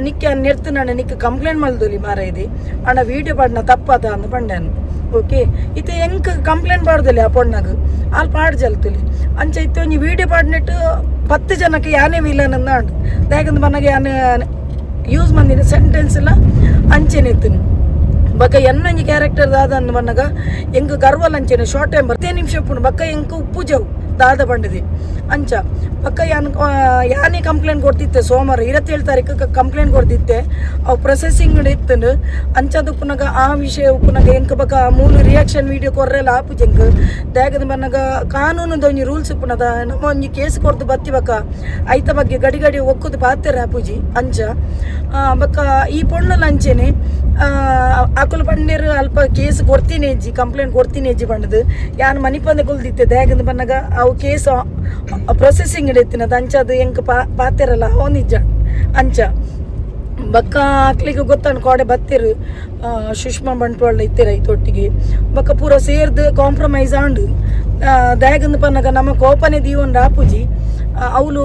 A: ನಿಕ್ಕೆ ನೆರ್ತು ನಿಕ್ ಕಂಪ್ಲೇಂಟ್ ಮಲ್ದೊಲಿ ಮಾರಾಯ್ದಿ, ಆಂಡ ವೀಡಿಯೋ ಪಾಡ್ನ ತಪ್ಪಾತ ಅಂದ್ ಪಂಡ್ಯಾನು. ಓಕೆ, ಇತ್ತೆ ಎಂಕ್ ಕಂಪ್ಲೇಂಟ್ ಪಾಡ್ದೊಲಿ, ಆ ಪೊಣ್ಣಗ್ ಅಲ್ಪ ಪಾಡ್ ಜಲ್ತುಲಿ. ಅಂಚ ಇತ್ತೆ ಒಂಜಿ ವೀಡಿಯೋ ಪಾಡ್ನೆಟ್ 10 ಜನಕ್ಕೆ ಯಾನೇ ವಿಲನ್ ಅಂದ್. ದಾಯೆಗಂದ್ ಪನ್ನಗ ಯಾನ್ ಯೂಸ್ ಮಂದಿನ ಸೆಂಟೆನ್ಸ್ ಎಲ್ಲ ಅಂಚೆನೆ ಇತ್ತಿನ. ಬೊಕ ಎನ್ನೊಂಜಿ ಕ್ಯಾರೆಕ್ಟರ್ ದಾದ ಅಂದ್ ಪನ್ನಗ ಎಂಕ್ ಗರ್ವಲ್ ಅಂಚೆನೆ ಶಾರ್ಟ್ ಟೈಮ್ 10 ನಿಮಿಷ ಉಪ್ಪುಂಡು. ಬೊಕ ಎಂಕ್ ಉಪ್ಪುಜವು. ದಾದ ಪಂಡದಿ ಅಂಚ ಪಕ್ಕ ಯಾನ್ ಯಾನೇ ಕಂಪ್ಲೇಂಟ್ ಕೊಡ್ತಿತ್ತೆ. ಸೋಮವಾರ 27 ತಾರೀಕು ಕಂಪ್ಲೇಂಟ್ ಕೊಡ್ತಿತ್ತೆ. ಅವು ಪ್ರೊಸೆಸಿಂಗ್ ಇತ್ತಂಡು. ಅಂಚದ ಉಪ್ಪುನಗ ಆ ವಿಷಯ ಉಪ್ಪುನಗ ಎಂಕ್ ಬಕ ಮೂಲು ರಿಯಾಕ್ಷನ್ ವೀಡಿಯೋ ಕೊರ್ರೆಲ ಆಪುಜಿ ಎಂಕ್. ದಾಗದ ಬನ್ನಗ ಕಾನೂನುದ ಒಂಜಿ ರೂಲ್ಸ್ ಉಪ್ಪುನದ. ನಮ್ಮ ಒಂಜಿ ಕೇಸ್ ಕೊರ್ದು ಬತ್ತಿ ಬಕ ಐತ ಬಗ್ಗೆ ಗಡಿ ಗಡಿ ಒಕ್ಕುದು ಪಾತೆರ ಆಪುಜಿ ಅಂಚ. ಬೊಕ್ಕ ಈ ಪೊಣ್ಣುಲ ಅಂಚೆನೆ. ಅಕುಲು ಪಂಡೇರು ಅಲ್ಪ ಕೇಸ್ ಕೊರ್ತೀನಿ ಇಜ್ಜಿ, ಕಂಪ್ಲೇಂಟ್ ಕೊರ್ತೀನಿ ಇಜ್ಜಿ ಪಂಡದು. ಯಾನ್ ಮನಿಪಂದೆ ಕುಲ್ದಿತ್ತೆ. ದಾಗಂದು ಬನ್ನಗ ಅವು ಕೇಸ್ ಪ್ರೊಸೆಸಿಂಗ್ ಇತ್ತಿನದ. ಅಂಚ ಅದು ಎಂಕ್ ಪಾತೆರಲ್ಲ ಅವನಿಜ್ಜ ಅಂಚ. ಬಕ್ಕ ಅಕ್ಲಿಗೆ ಗೊತ್ತಾನು ಕೋಡೆ ಬತ್ತಿರು. ಸುಷ್ಮಾ ಬಂಟ್ವಾಳ ಇತ್ತೀರ ಐತೊಟ್ಟಿಗೆ. ಬಕ್ಕ ಪೂರ ಸೇರ್ದು ಕಾಂಪ್ರಮೈಸ್ ಆಂಡು. ದಾಗಂದು ಪನ್ನಗ ನಮ್ಮ ಕೋಪನೆ ದೀವೊಂಡು ಆಪುಜಿ. ಅವಳು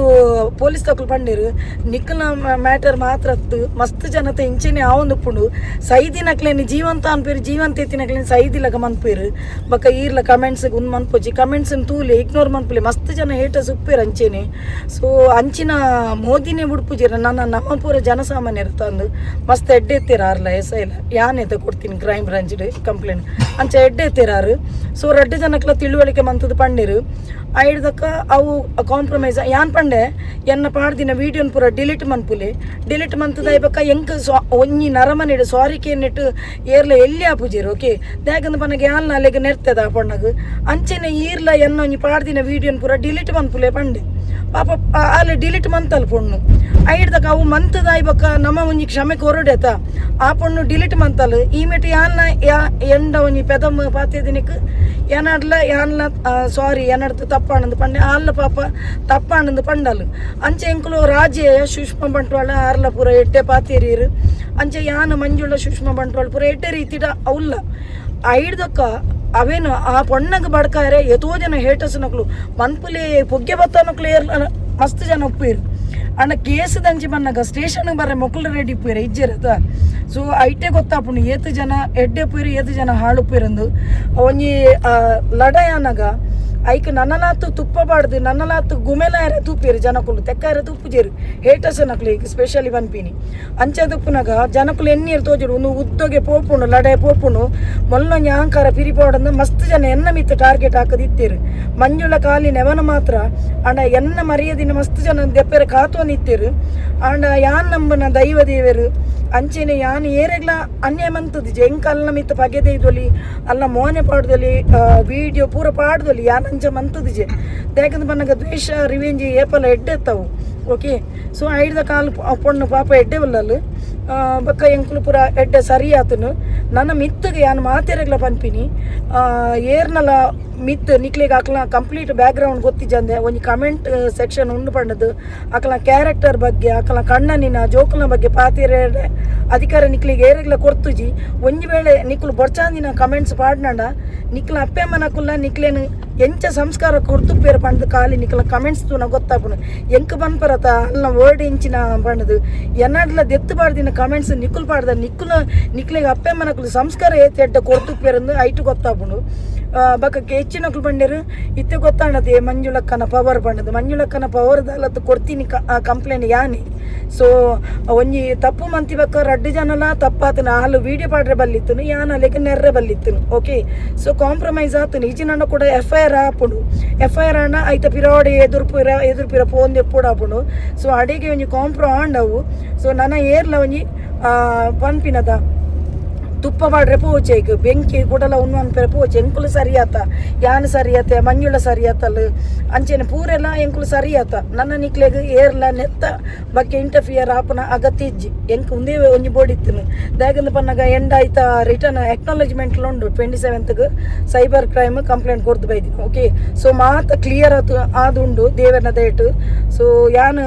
A: ಪೊಲೀಸ್ ತಕುಲು ಪಂಡೇರು, ನಿಕ್ಕನ ಮ್ಯಾಟರ್ ಮಾತ್ರ ಅತ್ತು, ಮಸ್ತ್ ಜನತೆ ಇಂಚೆನೆ ಆವೊಂದು ಉಪ್ಪುಂಡು. ಸೈದಿನಕ್ಲೇನಿ ಜೀವಂತ ಅನ್ಪೇರು, ಜೀವಂತ ಎತ್ತಿನಕ್ಲೇನಿ ಸೈದಿಲಕ ಮನ್ಪೇರು. ಬೊಕ್ಕ ಈರ್ಲ ಕಮೆಂಟ್ಸ್ ಉಂದು ಮನ್ಪೊಜಿ, ಕಮೆಂಟ್ಸ್ ತೂಲೆ, ಇಗ್ನೋರ್ ಮನ್ಪುಲೆ. ಮಸ್ತ್ ಜನ ಹೇಟರ್ಸ್ ಉಪ್ಪೇರು ಅಂಚೆನೆ. ಸೊ ಅಂಚಿನ ಮೋದಿನೇ ಉಡುಪುಜಿರ ನನ್ನ ನಮ್ಮ ಪೂರ ಜನಸಾಮಾನ್ಯರು ತಂದು ಮಸ್ತ್ ಎಡ್ಡೆ ಎತ್ತೀರಾರ್ಲ. ಎಸ್ ಐಲ ಯಾನ್ ಎತ್ತ ಕೊಡ್ತೀನಿ crime branch complaint ಅಂಚ ಎಡ್ಡೆ ಎತ್ತೀರಾರು. ಸೊ ರಡ್ಡು ಜನಕ್ಲ ತಿಳುವಳಿಕೆ ಮಂತದ ಪಂಡೇರು. ಐಡ್ದಕ್ಕ ಅವು ಕಾಂಪ್ರಮೈಸ್. ಯಾನ್ ಪಂಡೆ, ಎನ್ನ ಪಾಡ್ದಿನ ವೀಡಿಯೋನ್ ಪೂರ ಡಿಲೀಟ್ ಮನ್ಪುಲೆ. ಡಿಲೀಟ್ ಮಂತದ ಬೊಕ್ಕ ಎಂಕ್ ಒಂಜಿ ನರಮನಿಡ್ ಸಾರಿ ಕೇನಿಟ್ಟು ಏರ್ಲ ಎಲ್ಲಿ ಆಪುಜೆರ್, ಓಕೆ. ದಾಗಂದ ಪನಗ ಯಾನ್ ಅಲೆಗ್ ನೆರ್ತದ ಆ ಪೊಣ್ಣಗ್. ಅಂಚೆನೆ ಈರ್ಲ ಎನ್ನ ಒಂಜಿ ಪಾಡ್ದಿನ ವೀಡಿಯೋನ್ ಪೂರ ಡಿಲೀಟ್ ಮನ್ಪುಲೆ ಪಂಡೆ. ಪಾಪ ಅಲ್ಲ ಡಿಲೀಟ್ ಮಂತಲ್ ಪೊಣ್ಣು. ಐಡ್ದಕ್ಕ ಅವು ಮಂತದಾಯ್ ಬೊಕ್ಕ ನಮ್ಮ ಒಂಜಿ ಕ್ಷಮೆ ಕೊರೊಡೆತ. ಆ ಪೊಣ್ಣು ಡಿಲೀಟ್ ಮಂತಲ್. ಈ ಮೆಟ್ ಯಾನ್ನ ಯಾ ಎಂಡ ಒಂಜಿ ಪೆದಮ್ ಪಾತೆದಿನಿಕ್ ಏನಾಡ್ಲ ಯಾನ್ಲ ಸಾರಿ, ಏನಾಡ್ತು ತಪ್ಪಾಣಂದು ಪಂಡೆ. ಆಲ್ಲ ಪಾಪ ತಪ್ಪಾಣಂದು ಪಂಡಲ್. ಅಂಚೆ ಎಂಕುಲು ರಾಜ್ಯ ಸುಷ್ಮಾ ಬಂಟ್ವಾಳ ಆರ್ಲ ಪೂರ ಎಡ್ಡೆ ಪಾತೇರಿಯರು. ಅಂಚೆ ಯಾನ್ ಮಂಜುಳ ಸುಷ್ಮಾ ಬಂಟ್ವಾಳ ಪೂರ ಎಡ್ಡೆ ರೀತಿಡ ಅವಲ್ಲ. ಐಡ್ದಕ್ಕ ಅವೇನು ಆ ಪೊಣ್ಣಗ್ ಬಡ್ಕಾರೆ ಎತೋ ಜನ ಹೇಟರ್ಸ್ ನಕಲು ಮನ್ಪುಲೆ ಪೊಗ್ಗೆ ಬತ್ತನಕ್ಲು ಏರ್ ಮಸ್ತ್ ಜನ ಉಪ್ಪೇರು. ಅಣ್ಣ ಕೇಸ್ ದಂಚಿ ಬನ್ನಗ ಸ್ಟೇಷನ್ ಬರ್ರೆ ಮೊಕ್ಕಲು ರೆಡಿ ಉಪ್ಪೇರು ಇಜ್ಜೆರತ. ಸೊ ಐಟೆ ಗೊತ್ತಾಪುಂಡು ಏತ್ ಜನ ಎಡ್ಡೆ ಉಪ್ಪೇರು, ಏತ್ ಜನ ಹಾಳು ಉಪ್ಪೇರಂದು. ಒಂಜಿ ಲಡಾಯನಗ ಐಕ್ ನನ್ನಲಾತು ತುಪ್ಪ ಬಾಡ್ದು ನನ್ನಲಾತು ಗುಮೆಲಾಯರೆ ತೂಪೇರು ಜನಕುಲು ತೆಕ್ಕಾರೆ ತುಪ್ಪುಜೇರು. ಹೇಟರ್ಸ್ ನಕಲು ಈಗ ಸ್ಪೆಷಲಿ ಪನ್ಪಿನಿ. ಅಂಚೆ ತುಪ್ಪುನಗ ಜನಕುಲು ಎಣ್ಣೀರು ತೋಜುಡು. ಒಂದು ಉದ್ದಗೆ ಪೋಪುಂಡು, ಲಡಾಯಿ ಪೋಪುಂಡು. ಮೊಲ್ಲೊಂಜಿ ಅಹಂಕಾರ ಪಿರಿಪೋಡಂದು ಮಸ್ತ್ ಜನ ಎನ್ನ ಮಿತ್ತು ಟಾರ್ಗೆಟ್ ಹಾಕದಿತ್ತೇರು. ಮಂಜುಳ ಖಾಲಿ ನೆವನ ಮಾತ್ರ. ಅಂಡ ಎನ್ನ ಮರ್ಯಾದಿನ ಮಸ್ತ್ ಜನ ದೆಪ್ಪೆರೆ ಕಾತೋನಿತ್ತೇರು. ಅಂಡ ಯಾನ್ ನಂಬನ ದೈವ ದೇವರು. ಅಂಚೆನೆ ಯಾನ್ ಏರೆಗ್ಲ ಅನ್ಯಾಯ ಮಂತದಿಜೆ. ಎಂಕ್ ಅಲ್ಲ ಮಿತ್ತ ಪಗೆ ದೊಲಿ ಅಲ್ಲ ಮೋನೆ ಪಾಡ್ದೊಲಿ, ವೀಡಿಯೋ ಪೂರ ಪಾಡ್ದೊಲಿ. ಯಾನ್ ಅಂಚ ಮಂತದಿಜೆ. ದಾಕಂದ್ ಪನ್ನಗ ದ್ವೇಷ ರಿವೆಂಜ್ ಏಪಲ ಎಡ್ಡೆತ್ತವು, ಓಕೆ. ಸೊ ಐಡ್ದ ಕಾಲು ಪೊಣ್ಣು ಪಾಪ ಎಡ್ಡೆ ಉಲ್ಲಲ್. ಬೊಕ್ಕ ಎಂಕುಲು ಪೂರ ಎಡ್ಡೆ ಸರಿ ಆತನು. ನನ್ನ ಮಿತ್ತಗೆ ಯಾನ್ ಮಾತೆರೆಗ್ಲ ಪನ್ಪಿನಿ, ಏರ್ನಲ ಮಿತ್ ನಿಕ್ಲೆಗ್ ಅಕ್ಲ ಕಂಪ್ಲೀಟ್ ಬ್ಯಾಕ್ಗ್ರೌಂಡ್ ಗೊತ್ತಿಜಂದೆ ಒಂಜಿ ಕಮೆಂಟ್ ಸೆಕ್ಷನ್ ಉಂಡು ಪಂಡದು ಅಕ್ಲ ಕ್ಯಾರೆಕ್ಟರ್ ಬಗ್ಗೆ, ಅಕ್ಲ ಕಣ್ಣನಿನ ಜೋಕುಲ್ನ ಬಗ್ಗೆ ಪಾತೆರೆ ಅಧಿಕಾರ ನಿಕ್ಲಿಗೆ ಏರೆಗ್ಲ ಕೊರ್ತುಜಿ. ಒಂಜಿ ವೇಳೆ ನಿಕ್ಲು ಬೊಡ್ಚಾಂದಿನ ಕಮೆಂಟ್ಸ್ ಪಾಡ್ನಂಡ ನಿಕ್ಲ ಅಪ್ಪೆ ಅಮ್ಮನಕುಲ್ಲ ನಿಕ್ಲೇನು ಎಂಚ ಸಂಸ್ಕಾರ ಕೊರ್ತುಪ್ಪೇರು ಪಂಡ್ದು ಖಾಲಿ ನಿಕ್ಲ ಕಮೆಂಟ್ಸ್ ತೂನ ಗೊತ್ತಾಪುನು. ಎಂಕ್ ಪನ್ಪರತ ಅಲ್ಲ ವರ್ಡ್ ಎಂಚಿನ ಪಂಡದು ಎನ್ನಾಡ್ಲ ದೆತ್ತು ಪಾಡ್ದಿನ ಕಮೆಂಟ್ಸ್ ನಿಕ್ಕುಲು ಪಾಡ್ದ ನಿಕ್ಕುಲ ನಿಕ್ಲೆಗ್ ಅಪ್ಪೆ ಅಮ್ಮನಕುಲು ಸಂಸ್ಕಾರ ಏತ್ ಎಡ್ಡ ಕೊರ್ತುಪ್ಪೇರಂದು ಐಟು ಗೊತ್ತಾಪುಂಡು. ಬೊಕ್ಕ ಹೆಚ್ಚಿನಕ್ಲು ಪಂಡೇರು, ಇತ್ತೆ ಗೊತ್ತಾಣದೆ ಮಂಜುಳಕ್ಕನ ಪವರ್ ಪಂಡದು. ಮಂಜುಳಕ್ಕನ ಪವರ್ ದಾಲತ್ತು ಕೊಡ್ತೀನಿ ಕಂಪ್ಲೇಂಟ್ ಯಾನಿ. ಸೊ ಒಂಜಿ ತಪ್ಪು ಮಂತಿ ಬಕ್ಕ ರಡ್ಡು ಜನಲ ತಪ್ಪಾತನ. ಹಾಲು ವೀಡಿಯೋ ಪಾಡ್ರೆ ಬಲ್ಲಿತ್ತನು, ಯಾನ್ ಅಲೆಗ್ ನೆರ್ರೆ ಬಲ್ಲಿತ್ತನು, okay. So compromise ಆತನು. ಈಜಿನ ಕೂಡ F I R ಆಪುಂಡು. F I R ಆಂಡ ಐತ ಪಿರೋಡೆ ಎದುರುಪಿರ ಎದುರುಪಿರ ಪೋಂದು ಎಪ್ಪುಡು ಆಪುಂಡು. ಸೊ ಅಡಿಗೆ ಒಂಜಿ ಕಾಂಪ್ರೋ ಆಂಡವು. ಸೊ ನನ ಏರ್ಲ ಒಂಜಿ ಪನ್ಪಿನದ ತುಪ್ಪ ಪಾಡ್ರೆ ಪೋಚೆಗ್ ಬೆಂಕಿ ಕುಡಲ ಉಣ್ಣು ಅನ್ಪೆರೆ ಪೋಚೆ. ಎಂಕುಲು ಸರಿಯಾತ, ಯಾನ್ ಸರಿಯಾತೆ, ಮಂಜುಳ ಸರಿಯಾತಲ್, ಅಂಚೆನೆ ಪೂರೆಲ್ಲ ಎಂಕುಲು ಸರಿಯಾತ. ನನ್ನ ನಿಕ್ಲೆಗ್ ಏರ್ಲ ನೆತ್ತ ಬಗ್ಗೆ ಇಂಟರ್ಫಿಯರ್ ಆಪುನ ಅಗತ್ಯ ಇಜ್ಜಿ. ಎಂಕ್ ಉಂದೇ ಒಂಜಿ ಬೋಡಿತ್ತನು. ದಾಗಂದ ಪನ್ನಗ ಎಂಡ್ ಆಯ್ತ ರಿಟರ್ನ್ ಅಕ್ನಾಲಜ್ಮೆಂಟ್ ಉಂಡು. 27ಗೆ cyber crime complaint ಕೊರ್ದು ಬೈದಿನಿ, ಓಕೆ. ಸೊ ಮಾತ ಕ್ಲಿಯರ್ ಆತು ಆದುಂಡು ದೇವರನ ದಯಟು. ಸೊ ಯಾನ್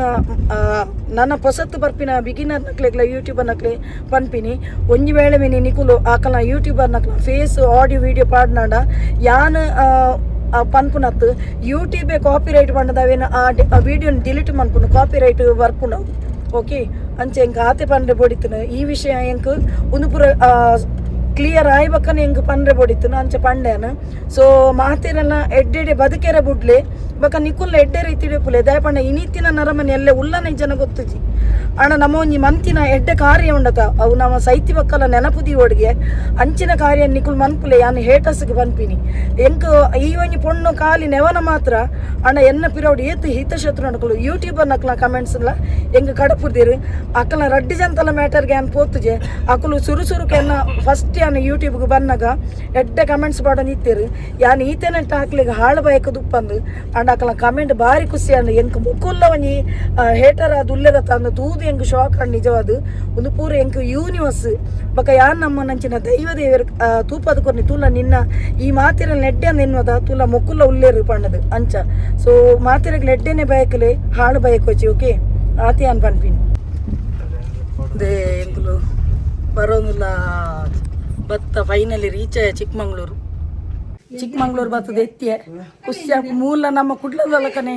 A: ನನ್ನ ಪೊಸತ್ತು ಬರ್ಪಿನ ಬಿಗಿನರ್ ನಕ್ಲೆಗ್ಲ ಯೂಟ್ಯೂಬರ್ ನಕ್ಲೆ ಪನ್ಪಿನಿ, ಒಂಜಿ ವೇಳೆ ಮಿನಿ ನಿಕುಲು ಆಕಲ ಯೂಟ್ಯೂಬರ್ ನಕ್ಲ face audio video ಪಾಡ್ನಾಡ ಯಾನ್ ಪನ್ಪುನತ್ತು ಯೂಟ್ಯೂಬೇ ಕಾಪಿ ರೈಟ್ ಪಂಡದ ಅವೇನು ಆ ವಿಡಿಯೋನ ಡಿಲೀಟ್ ಮನ್ಪುನು, ಕಾಪಿ ರೈಟ್ ಬರ್ಪುಂಡು, ಓಕೆ. ಅಂಚೆ ಎಂಕ್ ಆತೆ ಪಂಡ್ರೆ ಬೊಡಿತನು. ಈ ವಿಷಯ ಎಂಕ್ ಉಂದು ಪೂರ. Clear ಆಯ್ಬಕ್ಕನೆ ಎಂಕ್ ಪನ್ರೆ ಬೊಡಿತ್ತು ಅಂಚ ಪಂಡೇನು. ಸೊ ಮಾತೆರೆನ ಎಡ್ಡೆಡೆ ಬದುಕೆರೆ ಬುಡ್ಲೆ ಬೊಕ ನಿಕುಲ್ನ ಎಡ್ಡೆ ರೀತಿಡೆ ಪುಲೆ ದಾಯ ಪಂಡ ಇನಿತಿನ ನರಮನೆ ಎಲ್ಲೆ ಉಲ್ಲನ ಜನ ಗೊತ್ತುಜಿ ಅಣ್ಣ. ನಮ್ಮ ಒಂಜಿ ಮಂತಿನ ಎಡ್ಡೆ ಕಾರ್ಯ ಉಂಡತ, ಅವು ನಮ್ಮ ಸೈತಿ ಬಕ್ಕಲ ನೆನಪು ಒಡಿಗೆ ಅಂಚಿನ ಕಾರ್ಯ ನಿಕುಲ್ ಮನ್ಪುಲೆ. ಯಾನ್ ಹೇಟಸ್ಗೆ ಪನ್ಪಿನಿ, ಎಂಕ್ ಈ ಒಂಜಿ ಪೊಣ್ಣು ಖಾಲಿ ನೆವನ ಮಾತ್ರ ಅಣ್ಣ. ಎನ್ನ ಪಿರೌಡ್ ಏತ್ ಹಿತಶತ್ರು ನಕಲು ಯೂಟ್ಯೂಬರ್ ನಕಲ ಕಮೆಂಟ್ಸ್ ಎಲ್ಲ ಎಂಕ್ ಕಡಪುರ್ದಿರು. ಅಕಲ್ನ ರಡ್ಡಿ ಜಂತಲ ಮ್ಯಾಟರ್ಗೆ ಯಾನ್ ಪೋತುಜೆ. ಅಕುಲು ಸುರು ಸುರುಕು ಎನ್ನ ಫಸ್ಟ್ ಯಾನ್ ಯೂಟ್ಯೂಬ್ಗೆ ಬನ್ನಗ ಎಡ್ಡೆ ಕಮೆಂಟ್ಸ್ ಪಾಡೊಂದು ಇತ್ತೆರು. ಯಾನ್ ಈತೆನೆಟ್ಟ ಅಕ್ಲೆಗ್ ಹಾಳು ಬಯಕ ದುಪ್ಪಂದು ಅಂಡ ಅಕಲ್ನ ಕಮೆಂಟ್ ಬಾರಿ ಖುಷಿ ಅಂಡ್. ಎಂಕ್ ಮುಕುಲ್ಲ ಒಂಜಿ ಹೇಟರ್ ಆದ್ ಉಲ್ಲೆದ ತಂದು ತೂದು ಎಂಕ್ ಶಾಕ್ ಅಂಡ್. ನಿಜವಾದ ಒಂದು ಪೂರ ಎಂಕ್ ಯೂನಿವರ್ಸ್ ಬೊಕ ಯಾನ್ ನಮ್ಮ ನಂಚಿನ ದೈವ ದೇವರ್ ತೂಪದ ಕೊರ್ನಿ ತೂಲ ನಿನ್ನ ಈ ಮಾತಿರ ನೆಡ್ಡೆ ಎನ್ನುವದ ತೂಲ ಮೊಕ್ಕುಲ್ಲ ಉಲ್ಲೇರು ಪಣ್ಣದು ಅಂಚ. ಸೊ ಮಾತಿರಗ್ ಎಡ್ಡೆನೆ ಬಯಕಲೆ, ಹಾಳು ಬಯಕೋಚಿ. ಓಕೆ, ಆತಿ ಅನ್ ಪನ್ಪಿನಿ. They ಎಂಕುಲು ಬರೋದಿಲ್ಲ ಬತ್ತ ಫೈನಲಿ ರೀಚ್ ಚಿಕ್ಕಮಂಗ್ಳೂರು. ಚಿಕ್ಕಮಂಗ್ಳೂರು ಬರ್ತದೆ ಎತ್ತಿಯ ಖುಷಿ. ಮೂಲ ನಮ್ಮ ಕುಡ್ಲದಲಕನೆ,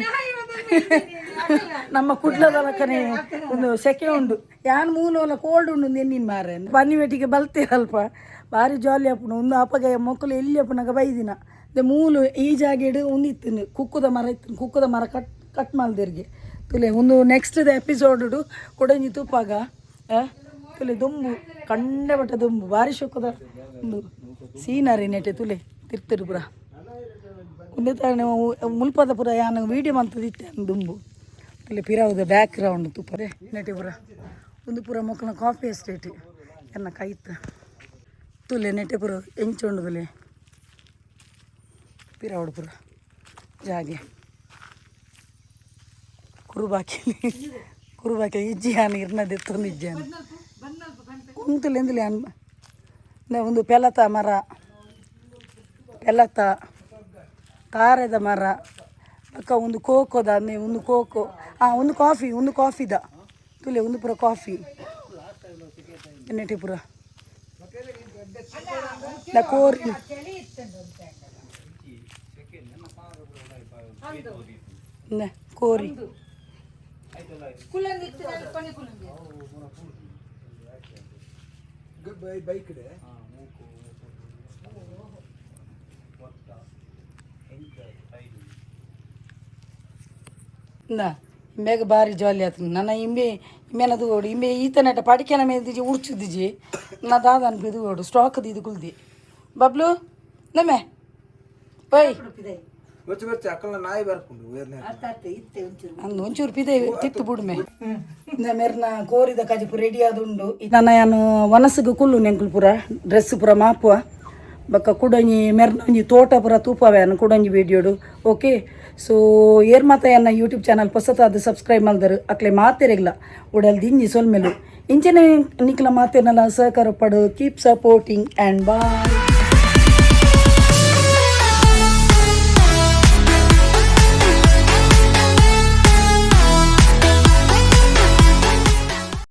A: ನಮ್ಮ ಕುಡ್ಲದಲಕನೆ ಒಂದು ಸೆಕೆ ಉಂಡು. ಯಾನ್ ಮೂಲ ಕೋಲ್ಡ್ ಉಂಡು ಎನ್ನಿನ್ ಮಾರೆ. ಬನ್ನಿ ಬಲ್ತೀರಲ್ಪ, ಬಾರಿ ಜಾಲಿ ಆಪುಂಡು. ಒಂದು ಅಪಗ ಮೊಕ್ಕಲು ಎಲ್ಲಿ ಅಪ್ಪುನಗ ಬೈದಿನ. ದೆ ಮೂಲು ಈ ಜಾಗೆಡ್ ಒಂದು ಕುಕ್ಕುದ ಮರ ಇತ್ತು. ಕುಕ್ಕುದ ಮರ ಕಟ್ ಕಟ್ ಮಲ್ದಿರ್ಗೆ ತುಲೆ. ಒಂದು ನೆಕ್ಸ್ಟ್ ಎಪಿಸೋಡ್ ಕೊಡಂಜಿ ತೂಪಾಗ. ತುಲೆ ದೊಂಬು ಕಂಡೆ ಬಟ್ಟ ದೊಂಬು, ಬಾರಿ ಶೋಕದ ಒಂದು ಸೀನರಿ ನೆಟೆ. ತುಲೆ ತಿರ್ತಿರು ಪುರ ಒಂದೇ ತಾನೆ ಮುಲ್ಪದ ಪುರ. ಯಾನ್ ವೀಡಿಯೋ ಮಂತದಿತ್ತೆ ದುಂಬು. ತುಲೆ ಪಿರಾವುದ ಬ್ಯಾಕ್ ಗ್ರೌಂಡ್ ತೂಪರೆ ನೆಟೆ ಪುರ. ಒಂದು ಪುರ ಮೊಕ್ಕನ ಕಾಫಿ ಎಸ್ಟೇಟ್ ಎನ್ನ ಕೈತ. ತುಲೆ ನೆಟೆ ಪುರ ಎಂಚುಂಡು ತುಲೆ ಪಿರಾವುಡು ಪುರ ಜಾಗೆ. ಕುರುಬಾಕಿ ಕುರುಬಾಕಿ ಇಜ್ಜಿ ಯಾನ್ ಇರ್ನದೆತ್ತೊಂದು ಇಜ್ಜಾನ್ ಉಂತುಲೆ ಎಂದುಲೆ ಅನ್ ಒಂದು ಪೆಲತ ಮರ, ಪೆಲತ ತಾರೆದ ಮರ. ಅಕ್ಕ ಒಂದು ಕೋಕೋದ ಅಂದ್ರೆ ಒಂದು ಕೋಕೋ, ಒಂದು ಕಾಫಿ, ಒಂದು ಕಾಫಿದ ತುಲೆ. ಒಂದು ಪೂರ ಕಾಫಿ ನೆಟೆ ಪೂರ ಕೋರಿ. ಕೋರಿ. ಇಂದ ಇಂಬೆಗ್ ಬಾರಿ ಜಾಲಿ ಆತು. ನನ್ನ ಇಂಬೆ ಇಂಬೆನದು ಓಡು ಇಂಬೆ ಈತನಟ ಪಡಿಕೆನ ಮೇದಿಜಿ ಉರ್ಚುದಿಜಿ. ನಾ ದಾದ ಅನ್ಪಿದು ಓಡು ಸ್ಟಾಕ್ ದಿದು ಕುಲ್ದಿ. ಬಬ್ಲು ನಮ್ಮೆ ಓಯ್.
B: ಬಚ್ಚ ಬಚ್ಚ ಅಕ್ಕಲ್ನ ನಾಯಿ ಬರ್ಕೊಂಡು.
A: ಅಂದು ಒಂಚೂರು ಪಿದೆ ತಿತ್ತು ಬುಡ್ಮೆ. ಮೆರ್ನ ಕೋರಿದ ಕಜಿಪು ರೆಡಿ ಆದುಂಡು. ನನ್ನ ಯಾನು ವನಸುಗು ಕುಲ್ಲು ನೆಂಕುಲು ಪೂರ ಡ್ರೆಸ್ ಪೂರ ಮಾಪುವ. ಬೊಕ್ಕ ಕುಡೊಂಜಿ ಮೆರ್ನ ಒಂಜಿ ತೋಟ ಪೂರ ತೂಪವೆ ಕುಡೊಂಜಿ ವೀಡಿಯೋಡು. ಓಕೆ, ಸೊ ಏರ್ ಮಾತ ಎನ್ನ ಯೂಟ್ಯೂಬ್ ಚಾನಲ್ ಪೊಸತಾದ್ ಸಬ್ಸ್ಕ್ರೈಬ್ ಮಲ್ದರು ಅಕ್ಲೆ ಮಾತೆರೆಗ್ಲ ಉಡಲ್ ದಿಂಜಿ ಸೊಲ್ಮೆಲು. ಇಂಚನೆ ನಿಕ್ಲ ಮಾತೆರ್ನಲ ಸಹಕಾರ ಪಡು. Keep supporting and bye.